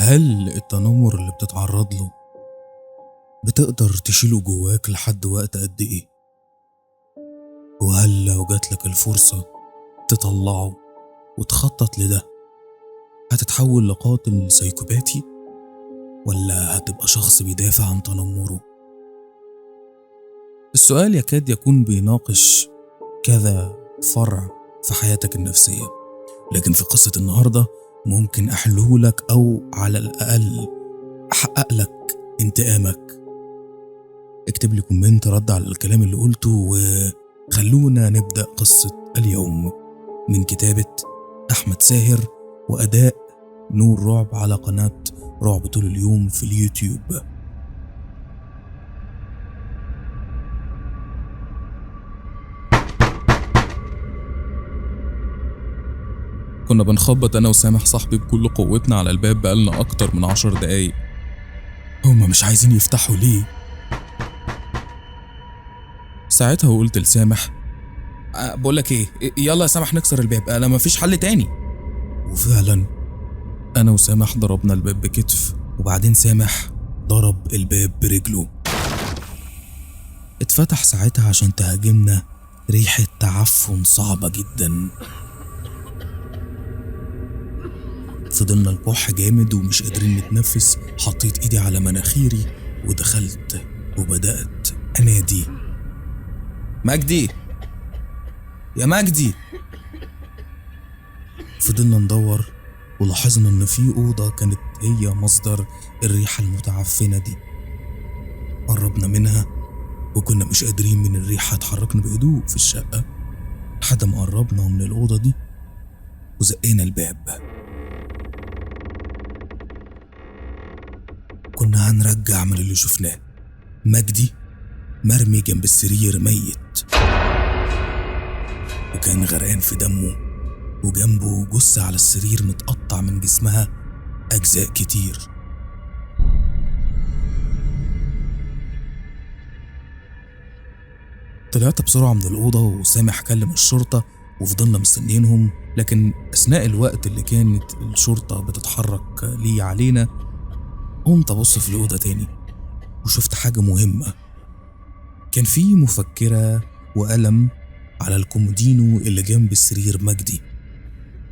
هل التنمر اللي بتتعرض له بتقدر تشيله جواك لحد وقت قد ايه؟ وهل لو جاتلك الفرصة تطلعه وتخطط لده هتتحول لقاتل سايكوباتي ولا هتبقى شخص بيدافع عن تنمره؟ السؤال يكاد يكون بيناقش كذا فرع في حياتك النفسية، لكن في قصة النهاردة ممكن أحلهولك أو على الأقل أحقق لك انتقامك. اكتب لي comment رد على الكلام اللي قلته، وخلونا نبدأ قصة اليوم من كتابة أحمد ساهر وأداء نور رعب على قناة رعب طول اليوم في اليوتيوب. كنا بنخبط أنا وسامح صاحبي بكل قوتنا على الباب بقالنا أكتر من 10 دقايق. هما مش عايزين يفتحوا ليه؟ ساعتها قلت لسامح، بقولك إيه، يلا يا سامح نكسر الباب، أنا مفيش حل تاني. وفعلا أنا وسامح ضربنا الباب بكتف، وبعدين سامح ضرب الباب برجله. اتفتح ساعتها عشان تهاجمنا ريحة تعفن صعبة جدا. فضلنا الكح جامد ومش قادرين نتنفس. حطيت ايدي على مناخيري ودخلت وبدأت أنادي، مجدي يا مجدي. فضلنا ندور ولاحظنا ان في أوضة كانت هي مصدر الريحة المتعفنة دي. قربنا منها وكنا مش قادرين من الريحة. اتحركنا بهدوء في الشقة لحد ما قربنا من الأوضة دي وزقينا الباب. كنا هنرجع من اللي شفناه. مجدي مرمي جنب السرير ميت، وكان غرقان في دمه، وجنبه جثة على السرير متقطع من جسمها أجزاء كتير. طلعت بسرعة من الأوضة وسامح كلم الشرطة وفضلنا مستنيينهم، لكن أثناء الوقت اللي كانت الشرطة بتتحرك ليه علينا قمت أبص في الأوضة تاني وشفت حاجة مهمة. كان في مفكرة وقلم على الكومودينو اللي جنب السرير مجدي.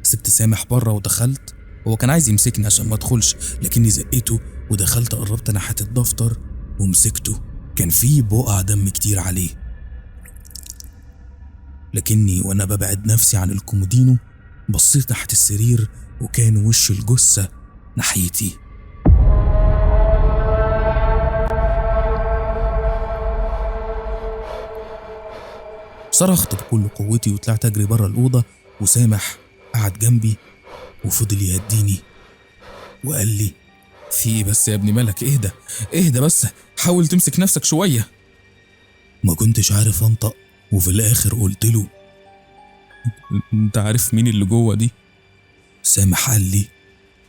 سبت سامح بره ودخلت. هو كان عايز يمسكني عشان ما ادخلش، لكني زقته ودخلت. قربت ناحية الدفتر ومسكته. كان في بقع دم كتير عليه، لكني وانا ببعد نفسي عن الكومودينو بصيت تحت السرير وكان وش الجثة ناحيتي. صرخت بكل قوتي وطلعت اجري بره الأوضة، وسامح قعد جنبي وفضل يهديني وقال لي، في ايه بس يا ابني، مالك؟ اهدى اهدى بس، حاول تمسك نفسك شوية. ما كنتش عارف انطق، وفي الاخر قلت له، انت عارف مين اللي جوه دي؟ سامح قال لي،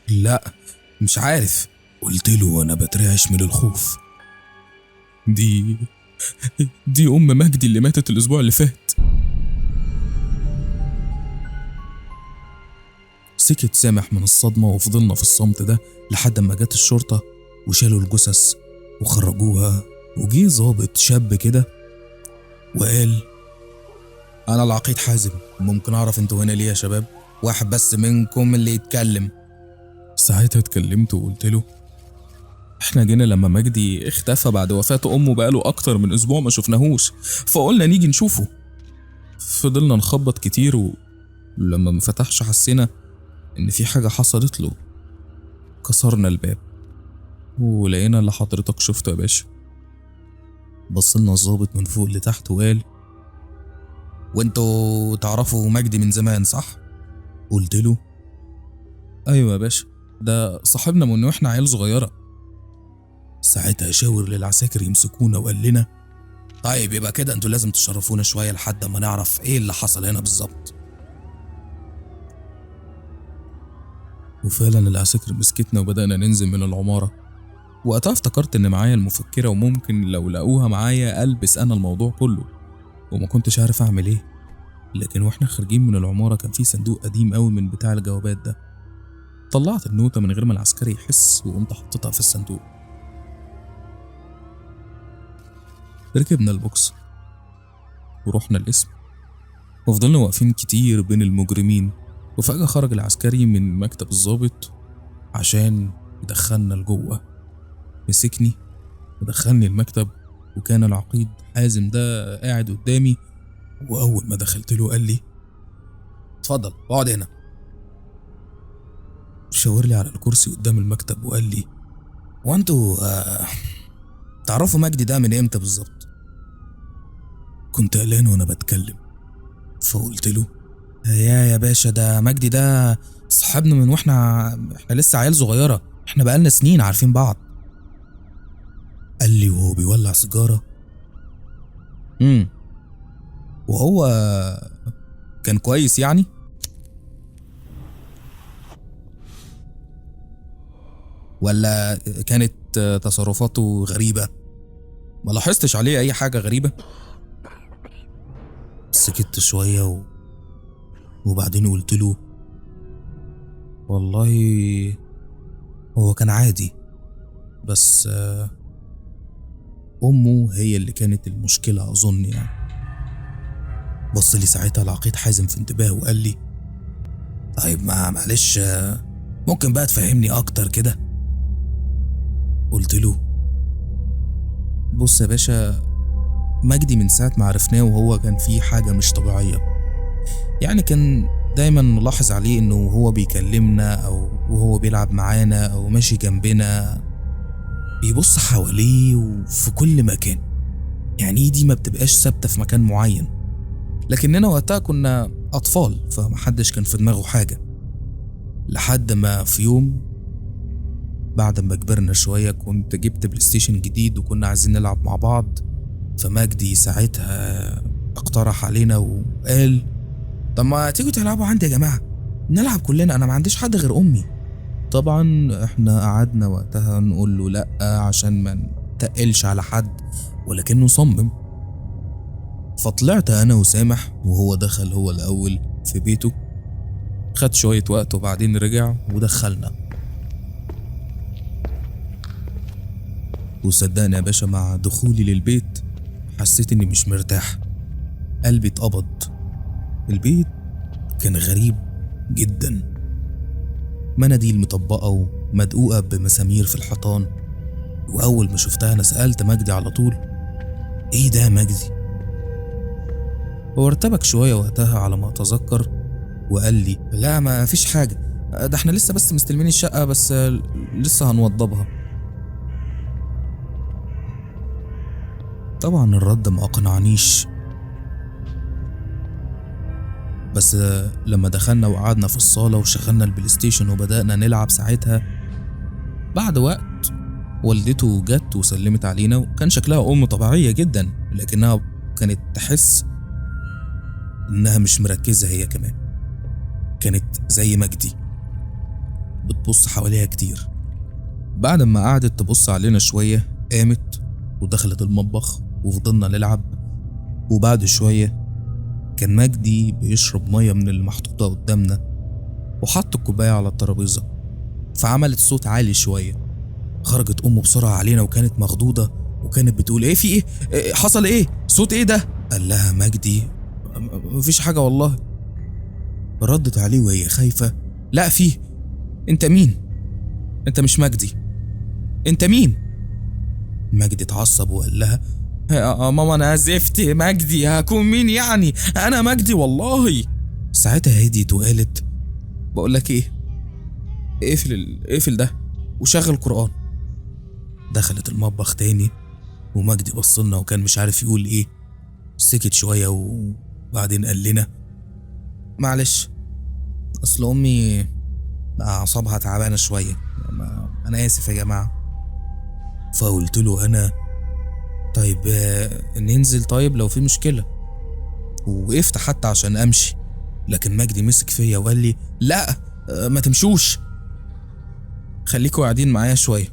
لا مش عارف. قلت له وانا بترعش من الخوف، دي ام مجدي اللي ماتت الاسبوع اللي فات. سكت سامح من الصدمة وفضلنا في الصمت ده لحد ما جت الشرطة وشالوا الجثث وخرجوها، وجي ظابط شاب كده وقال، أنا العقيد حازم، ممكن أعرف انتوا هنا ليه يا شباب؟ واحد بس منكم اللي يتكلم. ساعتها اتكلمت وقلت له، احنا جينا لما مجدي اختفى بعد وفاة أمه بقاله أكتر من أسبوع ما شفناهوش، فقلنا نيجي نشوفه. فضلنا نخبط كتير، ولما ما فتحش حسينا إن في حاجة حصلت له. كسرنا الباب ولقينا اللي حضرتك شفته يا باشا. بصلنا الظابط من فوق لتحت وقال، وانتوا تعرفوا مجدي من زمان صح؟ قلت له، ايوه يا باشا، ده صاحبنا من واحنا عيال صغيرة. ساعتها شاور للعساكر يمسكونا وقال لنا، طيب يبقى كده انتوا لازم تشرفونا شوية لحد ما نعرف ايه اللي حصل هنا بالظبط. وفعلا العساكر مسكتنا وبدأنا ننزل من العمارة. وقتها افتكرت ان معايا المفكرة وممكن لو لقوها معايا ألبس انا الموضوع كله، وما كنتش عارف اعمل ايه. لكن واحنا خارجين من العمارة كان في صندوق قديم قوي من بتاع الجوابات ده. طلعت النوتة من غير ما العسكري يحس وقمت حطيتها في الصندوق. ركبنا البوكس ورحنا القسم وفضلنا واقفين كتير بين المجرمين، وفجأة خرج العسكري من مكتب الضابط عشان يدخلنا لجوه. مسكني ودخلني المكتب، وكان العقيد حازم ده قاعد قدامي، وأول ما دخلت له قال لي اتفضل اقعد هنا. شاور لي على الكرسي قدام المكتب وقال لي وانتوا تعرفوا مجدي ده من امتى بالظبط؟ كنت قلقان وانا بتكلم، فقلت له يا باشا ده مجدي ده صاحبنا من واحنا لسه عيال صغيرة، احنا بقالنا سنين عارفين بعض. قال لي وهو بيولع سيجارة وهو كان كويس يعني؟ ولا كانت تصرفاته غريبة؟ ما لاحظتش عليه أي حاجة غريبة؟ سكت شوية وبعدين قلت له والله هو كان عادي، بس أمه هي اللي كانت المشكلة أظن يعني. بص لي ساعتها العقيد حازم في انتباه وقال لي طيب ما معلش ممكن بقى تفهمني أكتر كده؟ قلت له بص يا باشا، مجدي من ساعة ما عرفناه وهو كان فيه حاجة مش طبيعية، يعني كان دايما نلاحظ عليه انه هو بيكلمنا او وهو بيلعب معانا او ماشي جنبنا بيبص حواليه وفي كل مكان، يعني دي ما بتبقاش ثابتة في مكان معين. لكننا وقتها كنا أطفال فمحدش كان في دماغه حاجة، لحد ما في يوم بعد ما كبرنا شوية كنت جبت PlayStation جديد وكنا عايزين نلعب مع بعض، فمجدي ساعتها اقترح علينا وقال طب ما تيجوا تلعبوا عندي يا جماعة، نلعب كلنا، أنا ما عنديش حد غير أمي. طبعا احنا قعدنا وقتها نقول له لأ عشان ما نتقلش على حد، ولكنه صمم. فطلعت أنا وسامح وهو دخل هو الأول في بيته، خد شوية وقت وبعدين رجع ودخلنا. وصدقني يا باشا مع دخولي للبيت حسيت اني مش مرتاح، قلبي اتقبض. البيت كان غريب جدا، مناديل مطبقة ومدقوقة بمسامير في الحيطان. وأول ما شفتها أنا سألت مجدي على طول إيه ده يا مجدي؟ هو ارتبك شوية وقتها على ما أتذكر وقال لي لا ما فيش حاجة، ده احنا لسه بس مستلمين الشقة، بس لسه هنوضبها. طبعا الرد ما أقنعنيش، بس لما دخلنا وقعدنا في الصالة وشغلنا ال PlayStation وبدأنا نلعب ساعتها، بعد وقت والدته جت وسلمت علينا، وكان شكلها أم طبيعية جدا، لكنها كانت تحس إنها مش مركزة. هي كمان كانت زي مجدي بتبص حواليها كتير. بعد ما قعدت تبص علينا شوية قامت ودخلت المطبخ وفضلنا نلعب. وبعد شوية كان مجدي بيشرب مية من اللي محطوطة قدامنا وحط الكوباية على الترابيزة، فعملت صوت عالي شوية. خرجت أمه بسرعة علينا وكانت مخضوضة وكانت بتقول إيه في إيه؟ إيه حصل إيه؟ صوت إيه ده؟ قال لها مجدي مفيش حاجة والله. ردت عليه وهي خايفة لا فيه، أنت مين؟ أنت مش مجدي، أنت مين؟ مجدي اتعصب وقال لها يا ماما أنا زفت مجدي، هكون مين يعني؟ أنا مجدي والله. ساعتها هديت وقالت بقول لك إيه، اقفل ده وشغل قرآن. دخلت المطبخ تاني ومجدي بصلنا وكان مش عارف يقول إيه، سكت شوية وبعدين قال لنا معلش أصل أمي أعصابها تعبانة شوية، أنا آسف يا جماعة. فقلت له أنا طيب ننزل طيب لو في مشكلة، ووقفت حتى عشان أمشي، لكن مجدي مسك فيا وقال لي لا ما تمشوش، خليكوا قاعدين معايا شوية.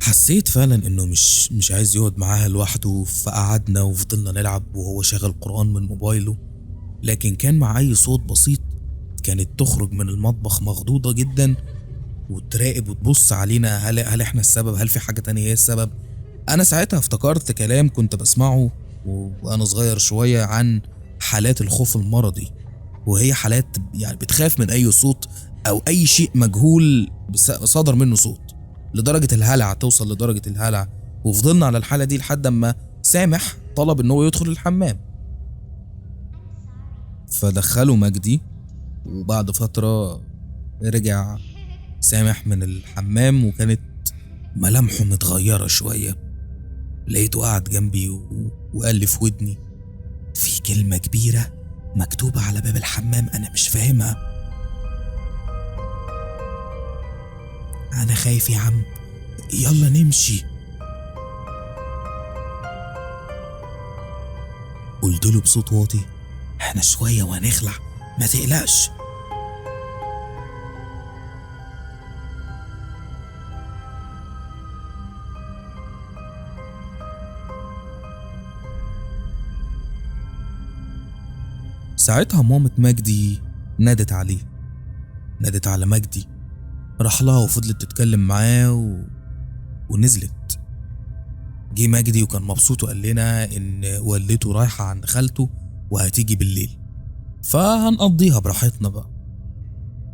حسيت فعلا انه مش عايز يقعد معاها لوحده، فقعدنا وفضلنا نلعب وهو شغل قرآن من موبايله. لكن كان مع أي صوت بسيط كانت تخرج من المطبخ مخضوضة جدا وتراقب وتبص علينا، هل احنا السبب، هل في حاجة تانية هي السبب. أنا ساعتها افتكرت كلام كنت بسمعه وأنا صغير شوية عن حالات الخوف المرضي، وهي حالات يعني بتخاف من أي صوت أو أي شيء مجهول صدر منه صوت، لدرجة الهلع، توصل لدرجة الهلع. وفضلنا على الحالة دي لحد ما سامح طلب إن هو يدخل الحمام، فدخله مجدي. وبعد فترة رجع سامح من الحمام وكانت ملامحه متغيرة شوية. لقيته قعد جنبي وقال لي في ودني، في كلمة كبيرة مكتوبة على باب الحمام أنا مش فاهمها. أنا خايف يا عم، يلا نمشي. قلت له بصوت واطي، احنا شوية وهنخلع، ما تقلقش. ساعتها مامة مجدي نادت عليه، نادت على مجدي، راح لها وفضلت تتكلم معاه ونزلت. جه مجدي وكان مبسوط وقال لنا ان والدته رايحة عند خالته وهتيجي بالليل، فهنقضيها براحتنا بقى.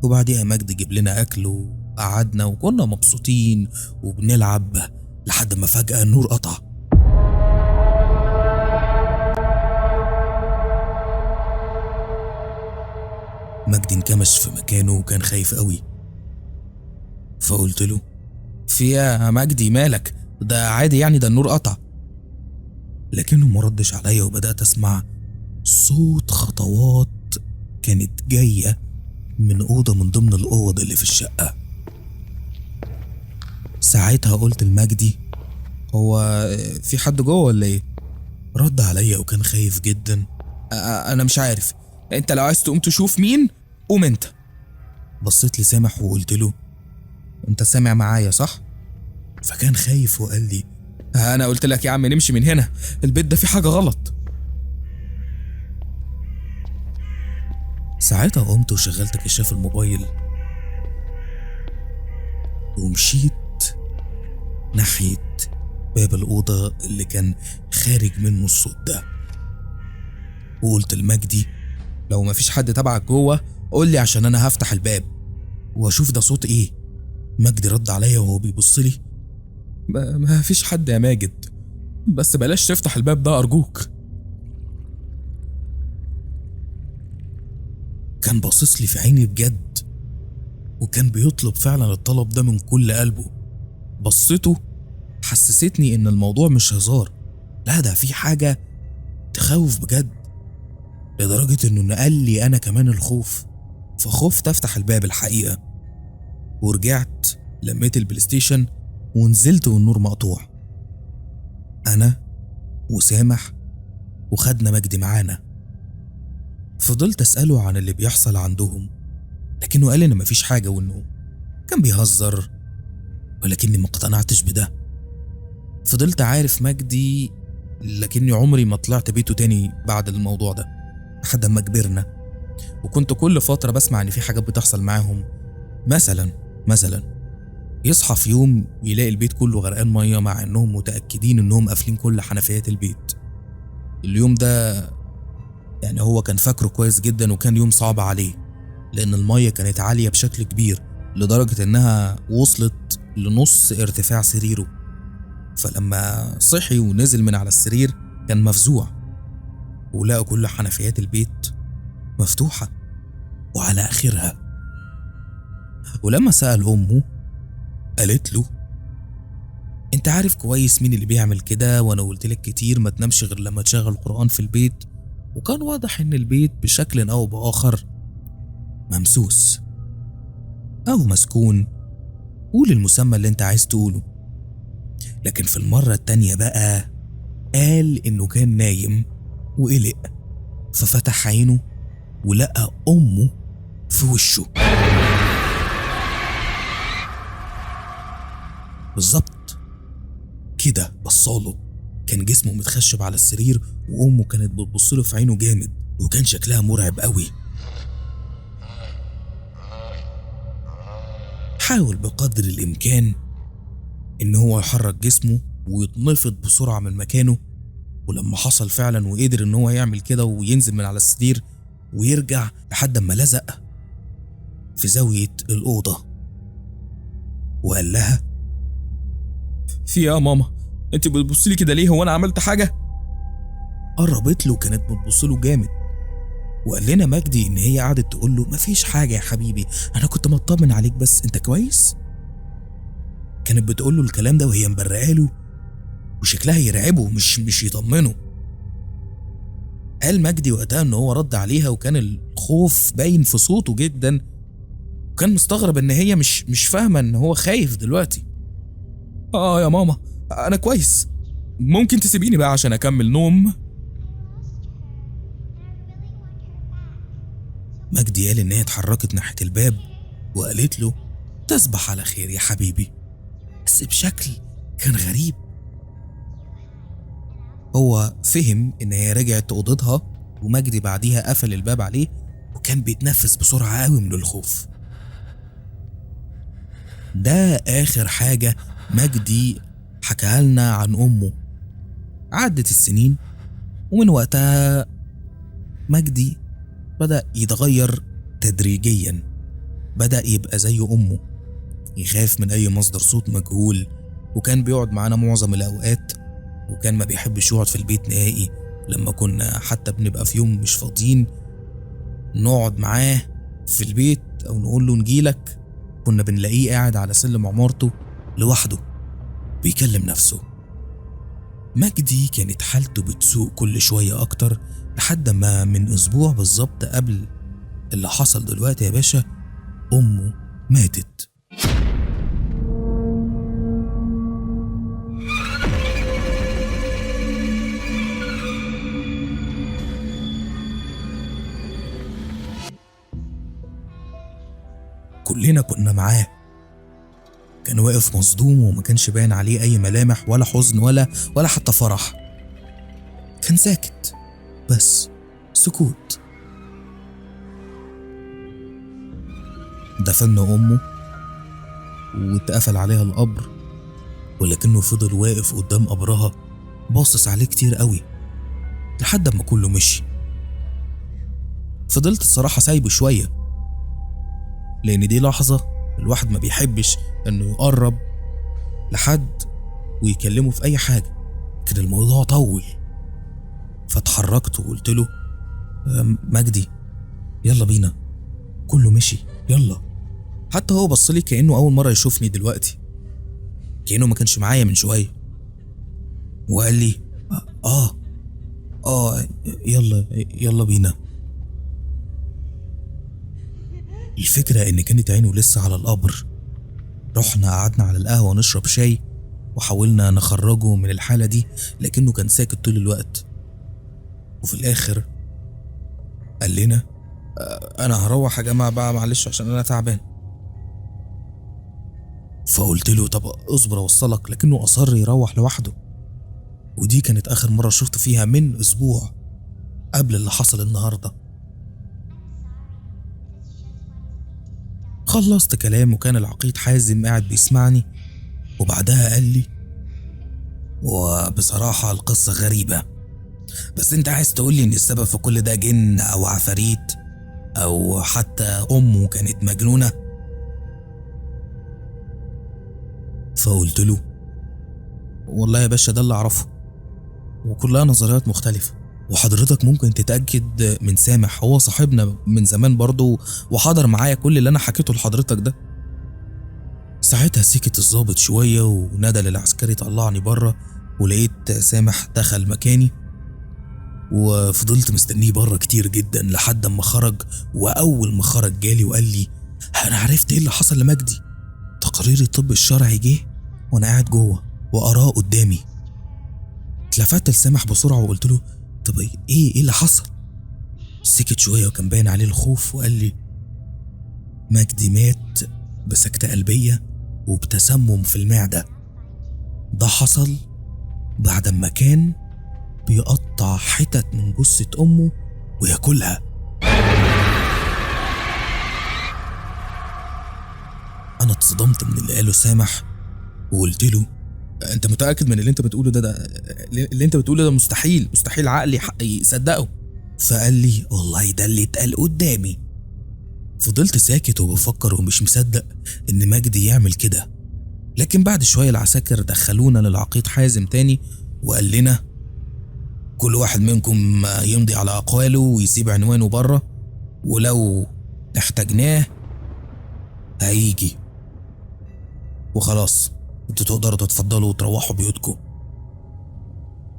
وبعديها مجدي جيب لنا اكل وقعدنا وكنا مبسوطين وبنلعب لحد ما فجأة النور قطع. مجدي انكمش في مكانه وكان خايف قوي. فقلت له، في يا مجدي مالك؟ ده عادي يعني، ده النور قطع. لكنه مردش عليا، وبدأت أسمع صوت خطوات كانت جاية من أوضة من ضمن الأوض اللي في الشقة. ساعتها قلت لمجدي، هو في حد جوه ولا ايه؟ رد عليا وكان خايف جدا، أنا مش عارف، انت لو عايز تقوم تشوف مين قوم انت. بصيت لسامح وقلت له، انت سامع معايا صح؟ فكان خايف وقال لي، انا قلت لك يا عم نمشي من هنا، البيت ده فيه حاجة غلط. ساعتها قمت وشغلت كشاف الموبايل ومشيت ناحية باب الأوضة اللي كان خارج منه الصوت ده، وقلت لمجدي، لو مفيش حد تبعك جوه قول لي عشان انا هفتح الباب واشوف ده صوت ايه. مجدي رد عليا وهو بيبص لي، ما فيش حد يا ماجد، بس بلاش تفتح الباب ده ارجوك. كان باصص لي في عيني بجد، وكان بيطلب فعلا الطلب ده من كل قلبه. بصته حسستني ان الموضوع مش هزار، لا ده في حاجة تخوف بجد، لدرجة انه نقل لي انا كمان الخوف. فخفت افتح الباب الحقيقة، ورجعت لميت البلايستيشن ونزلت والنور مقطوع. انا وسامح وخدنا مجدي معانا. فضلت اسأله عن اللي بيحصل عندهم، لكنه قال ان مفيش حاجة وانه كان بيهزر، ولكني ما اقتنعتش بده. فضلت عارف مجدي، لكني عمري ما طلعت بيته تاني بعد الموضوع ده لحد ما كبرنا. وكنت كل فترة بسمع ان في حاجات بتحصل معاهم، مثلا يصحى في يوم يلاقي البيت كله غرقان مية، مع انهم متأكدين انهم قافلين كل حنفيات البيت. اليوم ده يعني هو كان فاكره كويس جدا، وكان يوم صعب عليه لان المية كانت عالية بشكل كبير لدرجة انها وصلت لنص ارتفاع سريره. فلما صحي ونزل من على السرير كان مفزوع، ولقى كل حنفيات البيت مفتوحة وعلى آخرها. ولما سأل أمه قالت له، أنت عارف كويس مين اللي بيعمل كده، وأنا قلت لك كتير ما تنامش غير لما تشغل قرآن في البيت. وكان واضح إن البيت بشكل أو بآخر ممسوس أو مسكون، قول المسمى اللي أنت عايز تقوله. لكن في المرة التانية بقى قال إنه كان نايم وقلق، ففتح عينه ولقى أمه في وشه بالظبط كده. بصاله، كان جسمه متخشب على السرير وأمه كانت بتبصله في عينه جامد. وكان شكلها مرعب قوي. حاول بقدر الإمكان إن هو يحرك جسمه ويتنفض بسرعة من مكانه، ولما حصل فعلا وقدر إن هو يعمل كده وينزل من على السرير ويرجع لحد ما لزق في زاوية الأوضة، وقال لها في يا ماما انت بتبصي لي كده ليه؟ هو انا عملت حاجة؟ قربت له، كانت بتبص له جامد. وقال لنا مجدي ان هي قعدت تقول له مفيش حاجة يا حبيبي، انا كنت مطمن عليك بس انت كويس؟ كانت بتقول له الكلام ده وهي مبرقه له وشكلها يرعبه مش يطمنه. قال مجدي وقتها ان هو رد عليها وكان الخوف باين في صوته جدا، وكان مستغرب ان هي مش فاهمه ان هو خايف دلوقتي. اه يا ماما انا كويس، ممكن تسيبيني بقى عشان اكمل نوم؟ مجدي قال ان هي اتحركت ناحية الباب وقالت له تصبح على خير يا حبيبي، بس بشكل كان غريب. هو فهم ان هي رجعت اوضتها، ومجدي بعديها قفل الباب عليه وكان بيتنفس بسرعة قوي من الخوف. ده اخر حاجة مجدي حكاها لنا عن امه. عدت السنين، ومن وقتها مجدي بدأ يتغير تدريجيا، بدأ يبقى زي أمه، يخاف من أي مصدر صوت مجهول، وكان بيقعد معانا معظم الأوقات، وكان ما بيحبش يقعد في البيت نهائي. لما كنا حتى بنبقى في يوم مش فاضيين نقعد معاه في البيت أو نقول له نجيلك، كنا بنلاقيه قاعد على سلم عمارته لوحده بيكلم نفسه. مجدي كانت حالته بتسوء كل شوية أكتر، لحد ما من أسبوع بالظبط قبل اللي حصل دلوقتي يا باشا أمه ماتت. كلنا كنا معاه، كان واقف مصدوم وما كانش باين عليه أي ملامح ولا حزن ولا حتى فرح. كان ساكت بس سكوت. دفن أمه واتقفل عليها القبر، ولكنه فضل واقف قدام قبرها باصص عليه كتير قوي لحد ما كله مشي. فضلت الصراحة سايبه شوية، لأن دي لحظة الواحد ما بيحبش إنه يقرب لحد ويكلمه في أي حاجة، لكن الموضوع طول. فاتحركت وقلت له مجدي يلا بينا، كله مشي يلا. حتى هو بصلي كأنه أول مرة يشوفني دلوقتي، كأنه ما كانش معايا من شوية، وقال لي آه يلا يلا بينا. الفكرة إن كانت عينه لسه على القبر. رحنا قعدنا على القهوة نشرب شاي وحاولنا نخرجه من الحالة دي، لكنه كان ساكت طول الوقت. وفي الآخر قال لنا أنا هروح يا جماعة بقى معلش عشان أنا تعبان. فقلت له طب اصبر أوصلك، لكنه أصر يروح لوحده. ودي كانت آخر مرة شفته فيها من أسبوع قبل اللي حصل النهاردة. خلصت كلام وكان العقيد حازم قاعد بيسمعني، وبعدها قال لي وبصراحة القصة غريبة، بس انت عايز تقولي ان السبب في كل ده جن او عفاريت او حتى امه كانت مجنونة؟ فقلت له والله يا باشا ده اللي اعرفه، وكلها نظريات مختلفة، وحضرتك ممكن تتأكد من سامح، هو صاحبنا من زمان برضه وحضر معايا كل اللي انا حكيته لحضرتك ده. ساعتها سكت الضابط شوية ونادى للعسكري طلعني بره، ولقيت سامح دخل مكاني، وفضلت مستنيه بره كتير جدا لحد ما خرج. واول ما خرج جالي وقال لي انا عرفت ايه اللي حصل لمجدي، تقرير الطب الشرعي جه وانا قاعد جوه وقراه قدامي. اتلفت لسامح بسرعة وقلت له طب ايه اللي حصل؟ سكت شوية وكان باين عليه الخوف وقال لي مجدي مات بسكتة قلبية وبتسمم في المعدة، ده حصل بعد ما كان بيقطع حتت من جثة أمه وياكلها. أنا اتصدمت من اللي قاله سامح وقلت له أنت متأكد من اللي أنت بتقوله ده اللي أنت بتقوله ده مستحيل، مستحيل عقلي يصدقه. فقال لي والله ده اللي اتقال قدامي. فضلت ساكت وبفكر ومش مصدق إن مجدي يعمل كده. لكن بعد شوية العساكر دخلونا للعقيد حازم تاني وقال لنا كل واحد منكم يمضي على أقواله ويسيب عنوانه بره، ولو احتاجناه هيجي، وخلاص انتوا تقدروا تتفضلوا وتروحوا بيوتكم.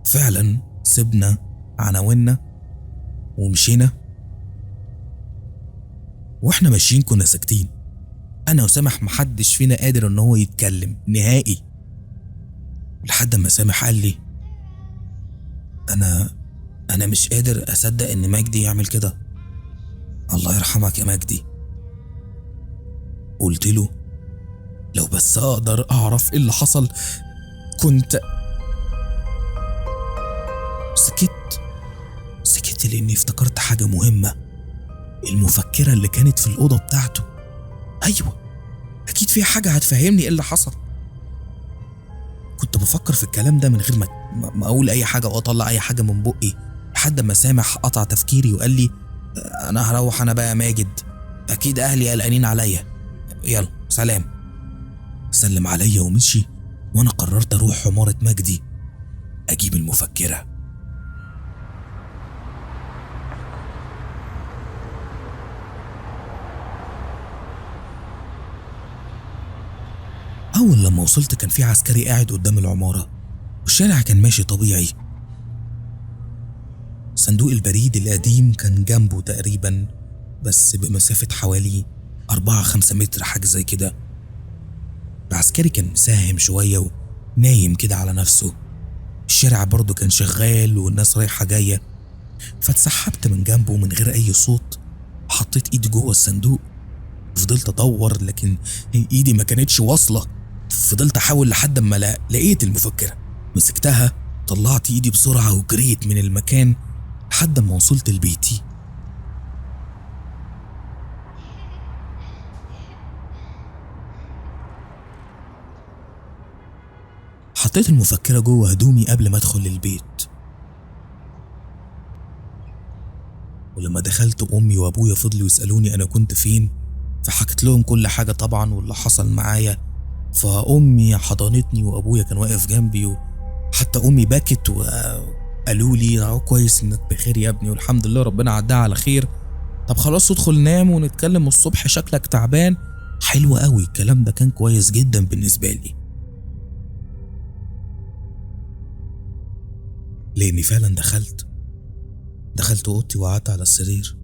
فعلا سيبنا عناويننا ومشينا. واحنا ماشيين كنا ساكتين، انا وسامح محدش فينا قادر ان هو يتكلم نهائي، لحد ما سامح قال لي انا مش قادر اصدق ان مجدي يعمل كده، الله يرحمك يا مجدي. قلت له لو بس اقدر اعرف ايه اللي حصل كنت. سكت لاني افتكرت حاجة مهمة، المفكرة اللي كانت في الأوضة بتاعته. أيوة أكيد في حاجة هتفهمني إيه اللي حصل. كنت بفكر في الكلام ده من غير ما أقول أي حاجة أو أطلع أي حاجة من بقي، لحد ما سامح قطع تفكيري وقال لي أنا هروح أنا بقى يا ماجد، أكيد أهلي قلقانين عليا، يلا سلام. سلم عليا ومشي، وأنا قررت أروح عمارة مجدي أجيب المفكرة. أول لما وصلت كان في عسكري قاعد قدام العمارة، والشارع كان ماشي طبيعي. صندوق البريد القديم كان جنبه تقريبا، بس بمسافة حوالي 4-5 متر حاجة زي كده. العسكري كان مساهم شوية ونايم كده على نفسه. الشارع برضه كان شغال والناس رايحة جاية، فاتسحبت من جنبه من غير أي صوت، حطيت إيدي جوه الصندوق فضلت أدور، لكن إيدي ما كانتش واصلة. فضلت أحاول لحد ما لقيت المفكرة، مسكتها، طلعت إيدي بسرعة وجريت من المكان لحد ما وصلت لبيتي. حطيت المفكرة جوه هدومي قبل ما أدخل البيت، ولما دخلت أمي وأبويا فضلوا يسألوني أنا كنت فين، فحكت لهم كل حاجة طبعا واللي حصل معايا. فأمي حضنتني وأبويا كان واقف جنبي، وحتى أمي بكت وقالوا لي كويس إنك بخير يا ابني، والحمد لله ربنا عداها على خير. طب خلاص ادخل نام ونتكلم الصبح، شكلك تعبان. حلو قوي الكلام ده، كان كويس جدا بالنسبة لي، لأني فعلا دخلت أوضتي وقعدت على السرير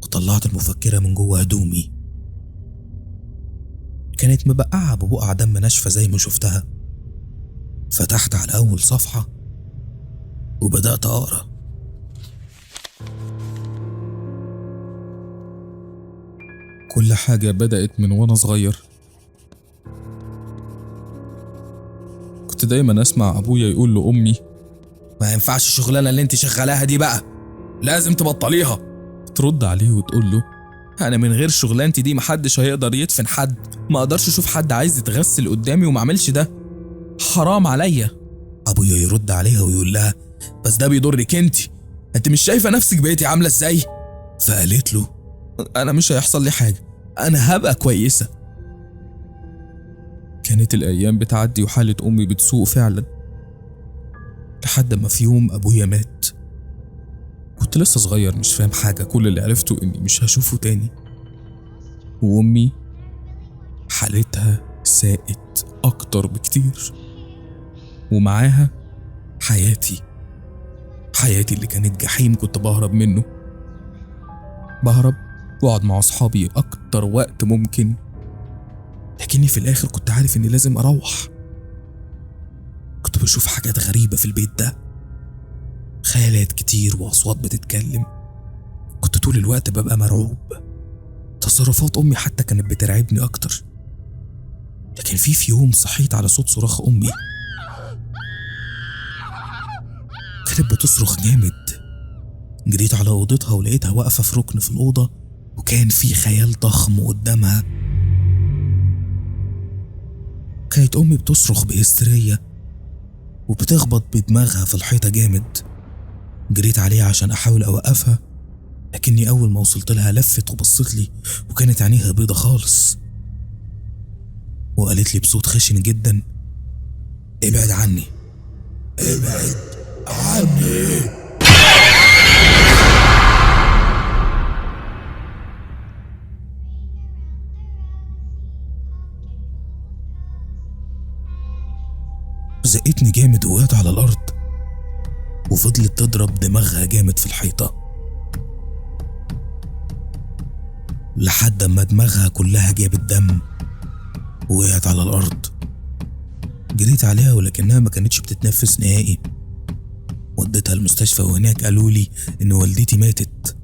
وطلعت المفكرة من جوه هدومي. كانت مبقعة ببقع دم ناشفة زي ما شفتها. فتحت على أول صفحة وبدأت أقرأ. كل حاجة بدأت من وأنا صغير. كنت دايما أسمع أبويا يقول لأمي ما ينفعش الشغلانة اللي انت شغلاها دي بقى، لازم تبطليها. ترد عليه وتقول له انا من غير شغلانتي دي محدش هيقدر يدفن حد، ما اقدرش اشوف حد عايز يتغسل قدامي وما اعملش ده، حرام عليا. ابويا يرد عليها ويقول لها بس ده بيضرك انت مش شايفه نفسك بقيتي عامله ازاي؟ فقالت له انا مش هيحصل لي حاجه، انا هبقى كويسه. كانت الايام بتعدي وحاله امي بتسوء فعلا، لحد ما في يوم ابويا مات. كنت لسه صغير مش فاهم حاجة، كل اللي عرفته إني مش هشوفه تاني. وأمي حالتها ساءت أكتر بكتير، ومعاها حياتي اللي كانت جحيم كنت بهرب منه. بهرب وأقعد مع أصحابي أكتر وقت ممكن، لكني في الآخر كنت عارف إني لازم أروح. كنت بشوف حاجات غريبة في البيت ده، خيالات كتير وأصوات بتتكلم. كنت طول الوقت ببقى مرعوب. تصرفات أمي حتى كانت بترعبني أكتر. لكن في يوم صحيت على صوت صراخ أمي. كانت بتصرخ جامد. جريت على أوضتها ولقيتها واقفة في ركن في الأوضة، وكان في خيال ضخم قدامها. كانت أمي بتصرخ بهستيرية وبتخبط بدماغها في الحيطة جامد. جريت عليها عشان أحاول أوقفها، لكني أول ما وصلت لها لفت وبصت لي، وكانت عينيها بيضة خالص، وقالت لي بصوت خشن جدا: ابعد عني، ابعد عني. زقتني جامد ووقعت على الأرض، وفضلت تضرب دماغها جامد في الحيطة لحد ما دماغها كلها جابت دم ووقعت على الأرض. جريت عليها ولكنها ما كانتش بتتنفس نهائي. وديتها المستشفى، وهناك قالوا لي إن والدتي ماتت.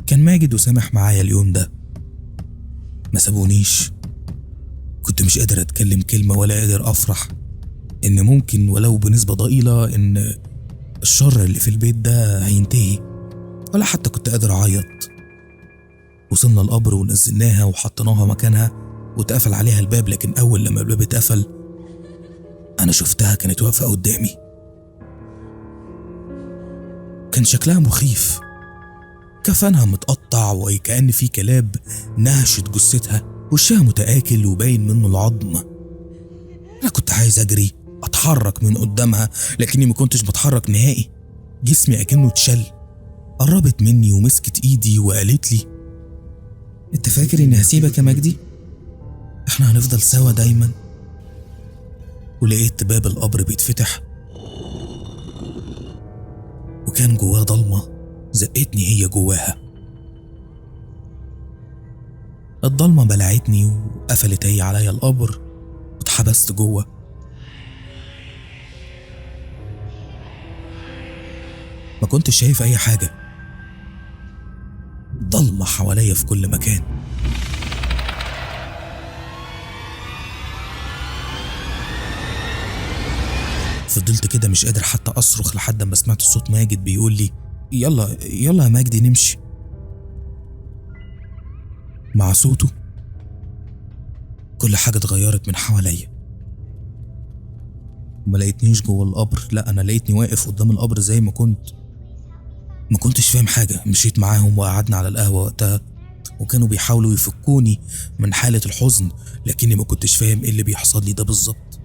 كان ماجد وسامح معايا اليوم ده، ما سابونيش. كنت مش قادر أتكلم كلمة ولا قادر أفرح إن ممكن ولو بنسبة ضئيلة إن الشر اللي في البيت ده هينتهي، ولا حتى كنت قادر أعيط. وصلنا القبر ونزلناها وحطيناها مكانها واتقفل عليها الباب، لكن أول لما الباب اتقفل أنا شفتها كانت واقفة قدامي. كان شكلها مخيف، كفنها متقطع وكأن في كلاب نهشت جثتها، وشها متآكل وباين منه العظم. أنا كنت عايز أجري أتحرك من قدامها، لكني ما كنتش بتحرك نهائي، جسمي أكنه اتشل. قربت مني ومسكت إيدي وقالت لي: أنت فاكر إني هسيبك يا مجدي؟ إحنا هنفضل سوا دايما. ولقيت باب القبر بيتفتح وكان جواه ضلمة، زقتني هي جواها. الضلمة بلعتني وقفلت هي عليا القبر واتحبست جوه. ما كنتش شايف أي حاجة، ضلمة حواليا في كل مكان. فضلت كده مش قادر حتى أصرخ لحد ما سمعت صوت ماجد بيقول لي: يلا يلا يا ماجدي نمشي. مع صوته كل حاجة اتغيرت من حواليا. ما لقيتنيش جوه القبر، لا أنا لقيتني واقف قدام القبر زي ما كنت. ما كنتش فاهم حاجة. مشيت معاهم وقعدنا على القهوة وقتها، وكانوا بيحاولوا يفكوني من حالة الحزن، لكني ما كنتش فاهم ايه اللي بيحصل لي ده بالظبط.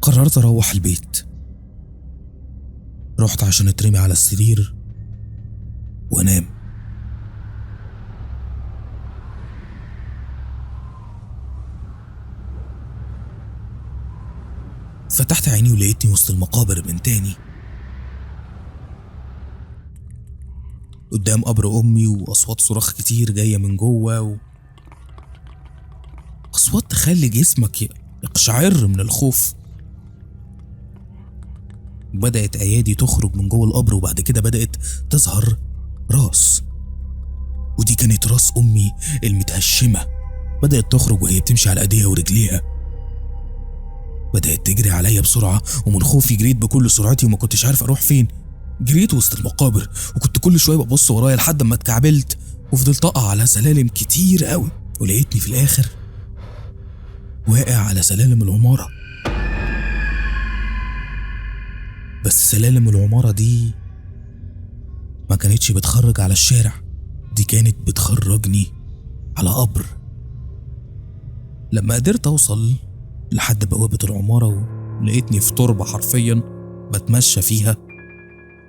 قررت أروح البيت. رحت عشان اترمي على السرير وانام. فتحت عيني ولقيتني وسط المقابر من تاني، قدام قبر أمي، وأصوات صراخ كتير جاية من جوه، أصوات تخلي جسمك يقشعر من الخوف. بدأت أيادي تخرج من جوه القبر، وبعد كده بدأت تظهر راس، ودي كانت راس أمي المتهشمة. بدأت تخرج وهي بتمشي على أيديها ورجليها. بدأت تجري عليا بسرعة، ومن خوفي جريت بكل سرعتي وما كنتش عارف أروح فين. جريت وسط المقابر وكنت كل شوية ببص ورايا لحد ما اتكعبلت وفضلت أقع على سلالم كتير قوي، ولقيتني في الآخر واقع على سلالم العمارة. بس سلالم العمارة دي ما كانتش بتخرج على الشارع، دي كانت بتخرجني على قبر. لما قدرت أوصل لحد بوابة العمارة ولقيتني في تربة حرفيا بتمشى فيها.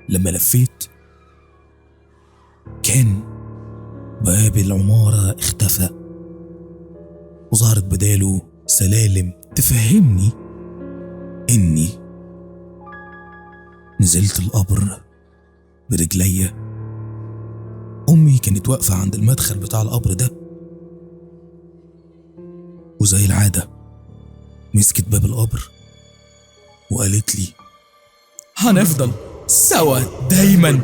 لما لفيت كان باب العمارة اختفى وظهرت بداله سلالم تفهمني إني نزلت القبر برجليا. أمي كانت واقفة عند المدخل بتاع القبر ده، وزي العادة مسكت باب القبر وقالت لي: هنفضل سوا دايما.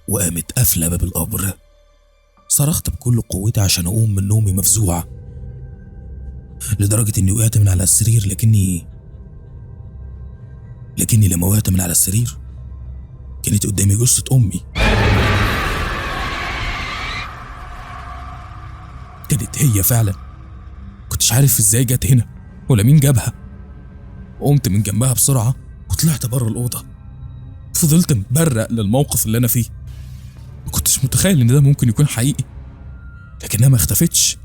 وقامت قافلة باب القبر. صرخت بكل قوتي عشان أقوم من نومي مفزوعة، لدرجة إني وقعت من على السرير، لكني لكني لما وقعت من على السرير كانت قدامي جثة أمي. كانت هي فعلا. كنتش عارف ازاي جت هنا ولا مين جابها. قمت من جنبها بسرعة وطلعت بره الأوضة. فضلت مبرق للموقف اللي أنا فيه. ما كنتش متخيل إن ده ممكن يكون حقيقي، لكنها ما اختفتش.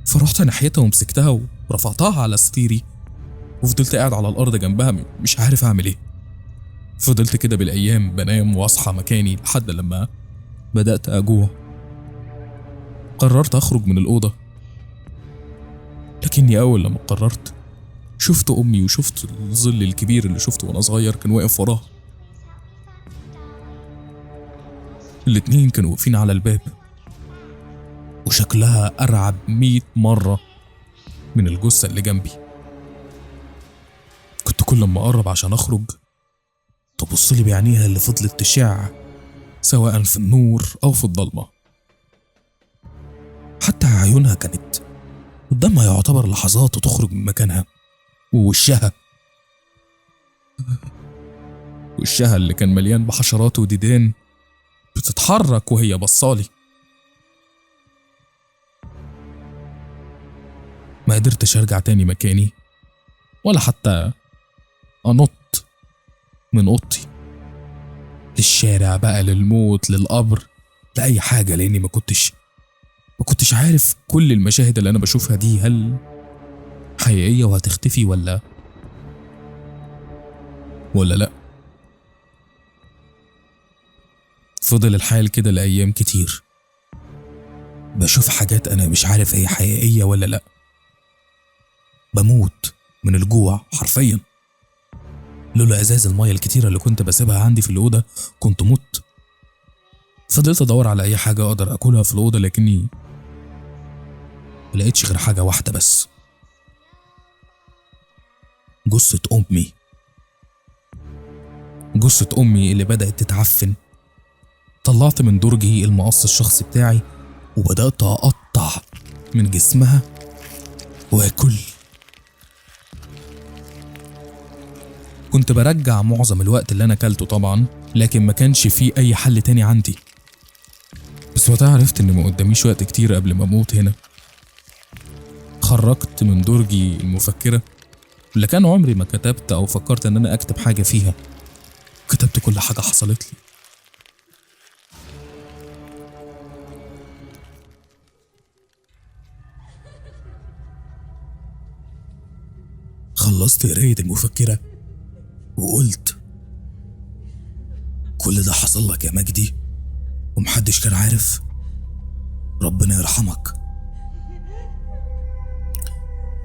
فرحت ناحيتها ومسكتها ورفعتها على سريري، وفضلت قاعد على الأرض جنبها مش عارف أعمل إيه. فضلت كده بالأيام بنام وأصحى مكاني لحد لما بدأت أجوع. قررت أخرج من الأوضة، لكني أول لما قررت شفت أمي وشفت الظل الكبير اللي شفته وأنا صغير كان واقف وراها. الاتنين كانوا واقفين على الباب، وشكلها أرعب 100 مرة من الجثة اللي جنبي. كنت كل ما أقرب عشان أخرج تبص لي بعينيها اللي فضلت تشع سواء في النور أو في الضلمة. حتى عيونها كانت قدامها يعتبر لحظات وتخرج من مكانها، ووشها اللي كان مليان بحشرات وديدان بتتحرك وهي بصالي. ما قدرتش ارجع تاني مكاني ولا حتى انط من اوضتي للشارع بقى، للموت، للقبر، لأي حاجة، لاني ما كنتش عارف كل المشاهد اللي انا بشوفها دي هل حقيقية وهتختفي ولا لا. فضل الحال كده لأيام كتير، بشوف حاجات أنا مش عارف هي حقيقية ولا لأ. بموت من الجوع حرفيا، لولا أزاز المية الكتيرة اللي كنت بسيبها عندي في الأوضة كنت مت. فضلت أدور على أي حاجة أقدر أكلها في الأوضة، لكني ملقتش غير حاجة واحدة بس، جثة أمي. جثة أمي اللي بدأت تتعفن. طلعت من درجي المقص الشخصي بتاعي وبدأت أقطع من جسمها وأكل. كنت برجع معظم الوقت اللي أنا أكلته طبعا، لكن ما كانش فيه أي حل تاني عندي. بس وقتها عرفت إن ما قداميش وقت كتير قبل ما أموت هنا. خرجت من درجي المفكرة اللي كان عمري ما كتبت أو فكرت إن أنا أكتب حاجة فيها. كتبت كل حاجة حصلت لي. خلصت قراية المفكرة وقلت كل ده حصل لك يا مجدي ومحدش كان عارف، ربنا يرحمك.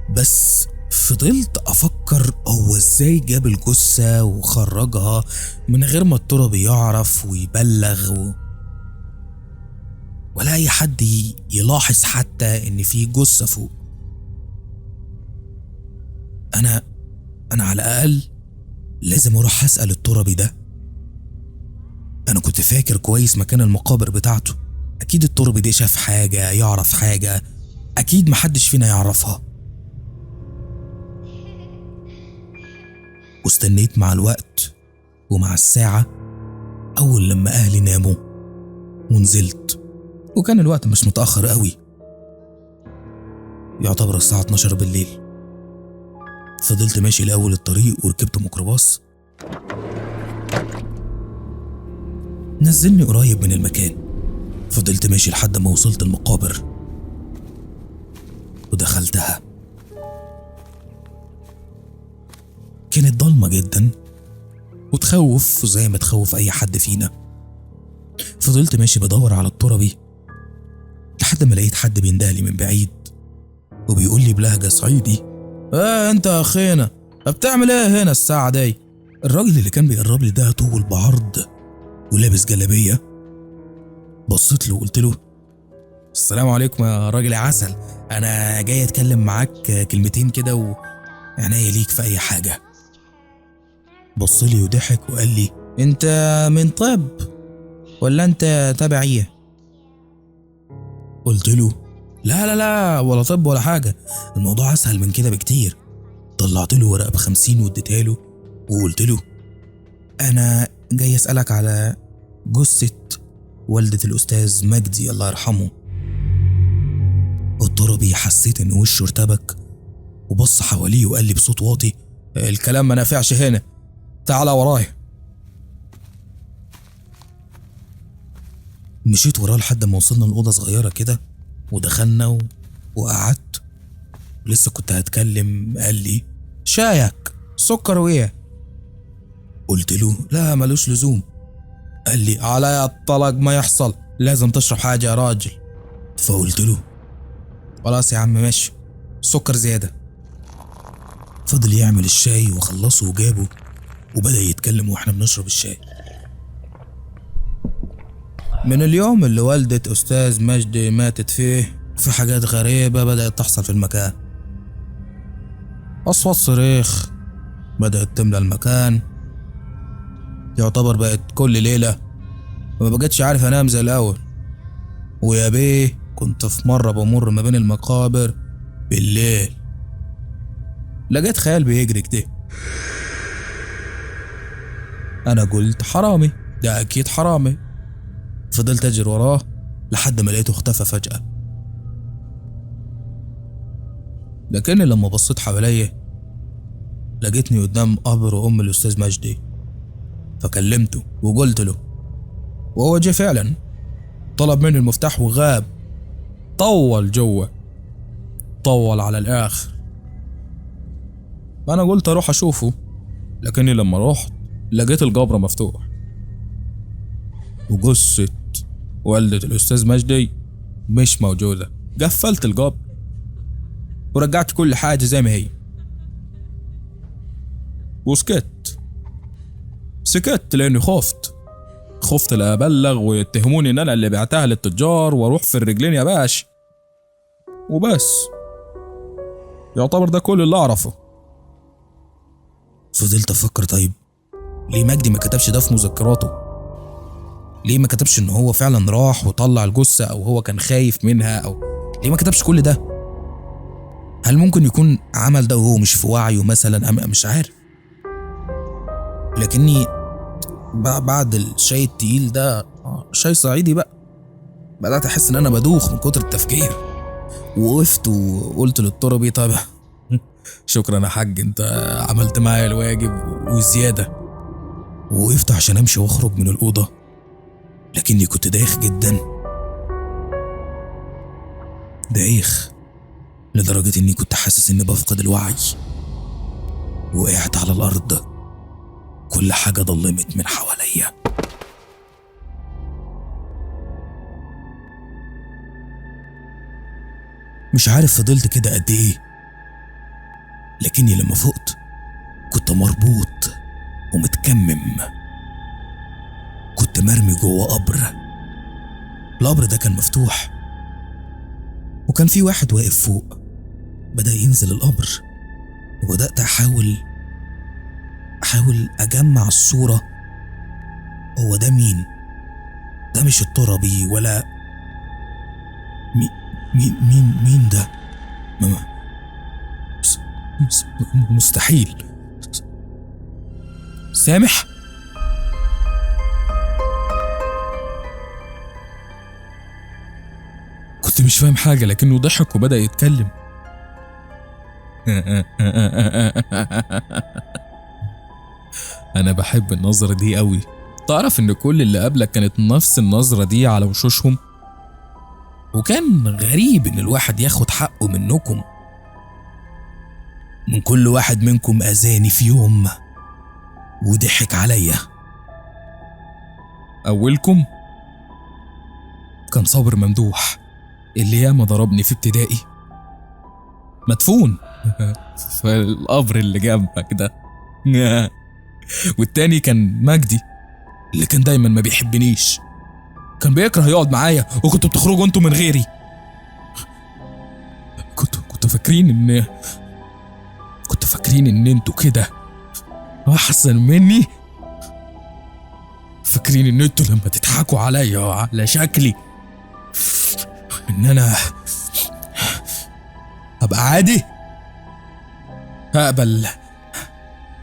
بس فضلت أفكر هو إزاي جاب الجثة وخرجها من غير ما الترابي يعرف ويبلغ ولا أي حد يلاحظ حتى إن في جثة فوق. أنا على الأقل لازم أروح أسأل الترابي ده. أنا كنت فاكر كويس مكان المقابر بتاعته، أكيد الترابي ده شاف حاجة، يعرف حاجة أكيد محدش فينا يعرفها. واستنيت مع الوقت ومع الساعة أول لما أهلي ناموا ونزلت، وكان الوقت مش متأخر قوي، يعتبر الساعة 12 بالليل. فضلت ماشي لأول الطريق وركبت ميكروباص. نزلني قريب من المكان. فضلت ماشي لحد ما وصلت المقابر ودخلتها. كانت ضلمة جدا وتخوف زي ما تخوف أي حد فينا. فضلت ماشي بدور على الترابي لحد ما لقيت حد بيندهلي من بعيد وبيقول لي بلهجة صعيدي: انت يا اخينا بتعمل ايه هنا الساعة دي؟ الراجل اللي كان بيقرب لي ده طول بعرض ولابس جلابية. بصيت له وقلت له: السلام عليكم يا راجل عسل، انا جاي اتكلم معاك كلمتين كده وعناية ليك في اي حاجة. بص لي وضحك وقال لي: انت من طب ولا انت تبع ايه؟ قلت له: لا لا لا، ولا طب ولا حاجة، الموضوع أسهل من كده بكتير. طلعت له ورقة ب50 واديتها له وقلت له أنا جاي أسألك على جثة والدة الأستاذ مجدي الله يرحمه. التربي حسيت إن وشه ارتبك وبص حواليه وقال لي بصوت واطي الكلام ما نافعش هنا، تعالى ورايا. مشيت وراه لحد ما وصلنا لأوضة صغيرة كده ودخلنا وقعدت. لسه كنت هتكلم قال لي شايك سكر وايه؟ قلت له لا ملوش لزوم. قال لي عليا الطلاق ما يحصل، لازم تشرب حاجة يا راجل. فقلت له خلاص يا عم ماشي، سكر زيادة. فضل يعمل الشاي وخلصه وجابه وبدأ يتكلم واحنا بنشرب الشاي. من اليوم اللي والدة أستاذ مجدي ماتت فيه في حاجات غريبة بدأت تحصل في المكان. أصوات صريخ بدأت تملى المكان، يعتبر بقت كل ليلة، وما بقتش عارف أنام زي الأول. ويا بيه كنت في مرة بمر ما بين المقابر بالليل، لقيت خيال بيجري كده. أنا قلت حرامي، ده أكيد حرامي. فضلت أجري وراه لحد ما لقيته اختفى فجأة. لكن لما بصيت حواليا لقيتني قدام قبر أم الأستاذ مجدي، فكلمته وقلت له، وهو جه فعلا، طلب مني المفتاح وغاب، طول جوه، طول على الآخر. أنا قلت أروح أشوفه، لكني لما رحت لقيت القبر مفتوح وجثة والدة الأستاذ مجدي مش موجودة. قفلت القبر ورجعت كل حاجة زي ما هي وسكت. سكت لأني خفت لا أبلغ ويتهموني إن أنا اللي بعتها للتجار وأروح في الرجلين يا باش. وبس يعتبر ده كل اللي أعرفه. فضلت أفكر، طيب ليه مجدي ما كتبش ده في مذكراته؟ ليه ما كتبش إن هو فعلا راح وطلع الجثة، أو هو كان خايف منها، أو ليه ما كتبش كل ده؟ هل ممكن يكون عمل ده وهو مش في وعيه مثلا؟ أم مش عارف. لكني بعد الشاي التقيل ده، شاي صعيدي بقى، بدأت أحس إن أنا بدوخ من كتر التفكير. وقفت وقلت للتربي طب شكرا يا حاج، أنت عملت معايا الواجب وزيادة. وقفت عشان أمشي وأخرج من الأوضة، لكني كنت دايخ جدا، دايخ لدرجة إني كنت حاسس إني بفقد الوعي. وقعت على الأرض، كل حاجة ضلمت من حواليا. مش عارف فضلت كده قد إيه، لكني لما فقت كنت مربوط ومتكمم، كنت مرمي جوه قبر. القبر ده كان مفتوح وكان في واحد واقف فوق. بدأ ينزل القبر وبدأت أحاول أجمع الصورة. هو ده مين؟ ده مش التربي ولا مين مين مين ده؟ مستحيل. سامح؟ كنت مش فاهم حاجة، لكنه ضحك وبدأ يتكلم. أنا بحب النظرة دي قوي. تعرف إن كل اللي قبلك كانت نفس النظرة دي على وشوشهم؟ وكان غريب إن الواحد ياخد حقه منكم، من كل واحد منكم أذاني في يوم وضحك عليا. أولكم كان صابر ممدوح، اللي ياما ضربني في ابتدائي، مدفون في القبر اللي جنبك ده. والتاني كان مجدي، اللي كان دايما ما بيحبنيش، كان بيكره يقعد معايا، وكنتوا بتخرجوا انتوا من غيري. كنتوا فاكرين ان انتوا كده احسن مني، فاكرين ان انتوا لما تضحكوا عليا وعلى شكلي ان انا هبقى عادي،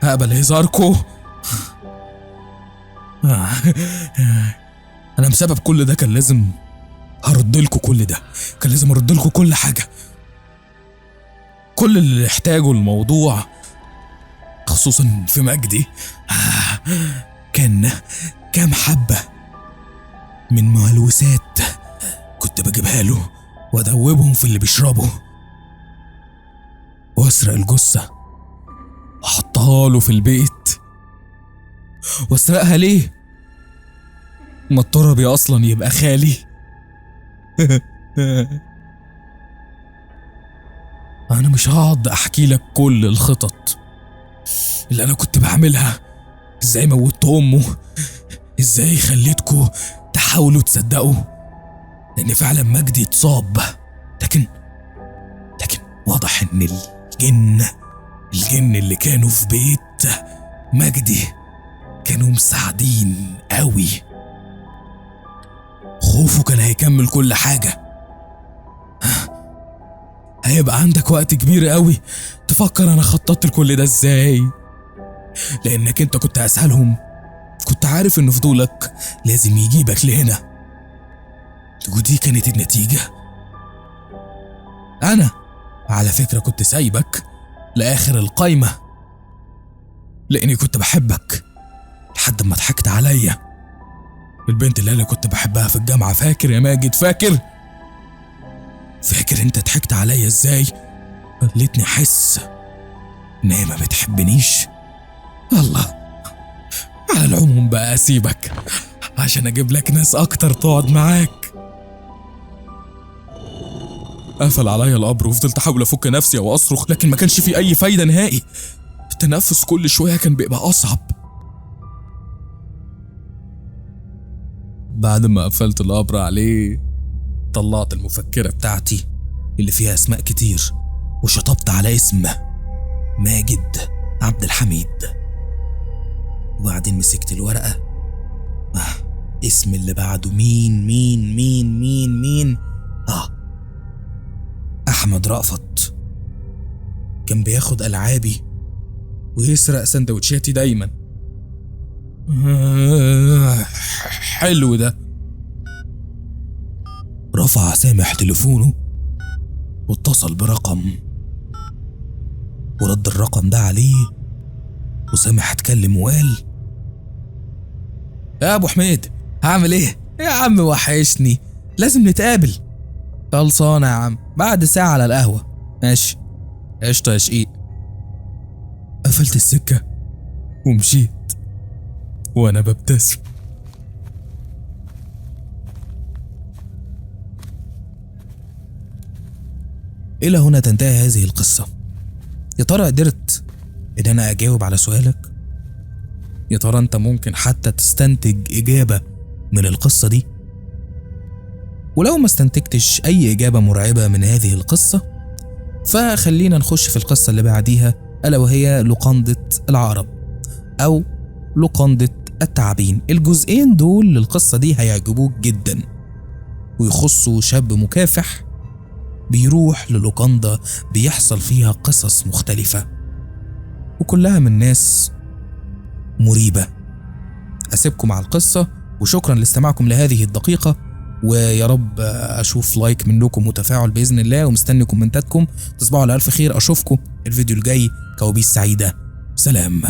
هقبل هزاركو. انا بسبب كل ده كان لازم هرد لكم كل ده، كان لازم ارد لكم كل حاجة، كل اللي احتاجه الموضوع، خصوصا في مجدي. كان كام حبه من مهلوسات كنت بجيبها له وادوبهم في اللي بيشربه، واسرق الجثة واحطها له في البيت. واسرقها ليه؟ ما التربي اصلا يبقى خالي. انا مش هقعد احكي لك كل الخطط اللي انا كنت بعملها، ازاي موتت امه، ازاي خليتكوا تحاولوا تصدقوا لان فعلا مجدي اتصاب، لكن واضح ان الجن اللي كانوا في بيت مجدي كانوا مساعدين قوي. خوفه كان هيكمل كل حاجة. هيبقى عندك وقت كبير قوي تفكر انا خططت لكل ده ازاي، لانك انت كنت اسهلهم، كنت عارف ان فضولك لازم يجيبك لهنا، ودي كانت النتيجة. انا على فكرة كنت سايبك لآخر القايمة لاني كنت بحبك لحد ما ضحكت عليا. البنت اللي انا كنت بحبها في الجامعة، فاكر يا ماجد؟ فاكر انت ضحكت عليا ازاي؟ خلتني احس ان هي ما بتحبنيش. الله، على العموم بقى اسيبك عشان اجيب لك ناس اكتر تقعد معاك. قفل عليا القبر وفضلت احاول افك نفسي او اصرخ، لكن ما كانش في اي فايدة نهائي. التنفس كل شوية كان بيبقى اصعب. بعد ما قفلت القبر عليه طلعت المفكرة بتاعتي اللي فيها اسماء كتير، وشطبت على اسم ماجد عبد الحميد. وبعدين مسكت الورقة، اسم اللي بعده مين مين مين مين مين؟ أحمد رأفت. كان بياخد ألعابي ويسرق سندوتشاتي دايما. حلو ده. رفع سامح تليفونه واتصل برقم، ورد الرقم ده عليه، وسامح اتكلم وقال: يا ابو حميد، هعمل ايه يا عم؟ وحشني، لازم نتقابل. خلصانه يا عم، بعد ساعة على القهوة. ماشي، قشطه يا شقيق. قفلت السكة ومشيت وانا ببتسم. إلى هنا تنتهي هذه القصة. يا ترى قدرت إن أنا أجاوب على سؤالك؟ يا ترى أنت ممكن حتى تستنتج إجابة من القصة دي؟ ولو ما استنتجتش أي إجابة مرعبة من هذه القصة، فخلينا نخش في القصة اللي بعديها، ألا وهي لقندة العقرب أو لقندة التعابين. الجزئين دول للقصة دي هيعجبوك جدا، ويخصوا شاب مكافح بيروح للوكاندا بيحصل فيها قصص مختلفة وكلها من ناس مريبة. أسيبكم على القصة، وشكرا لاستماعكم لهذه الدقيقة، ويا رب أشوف like منكم وتفاعل بإذن الله، ومستني كومنتاتكم. تصبحوا على ألف خير، أشوفكم الفيديو الجاي. كوابيس سعيدة، سلام.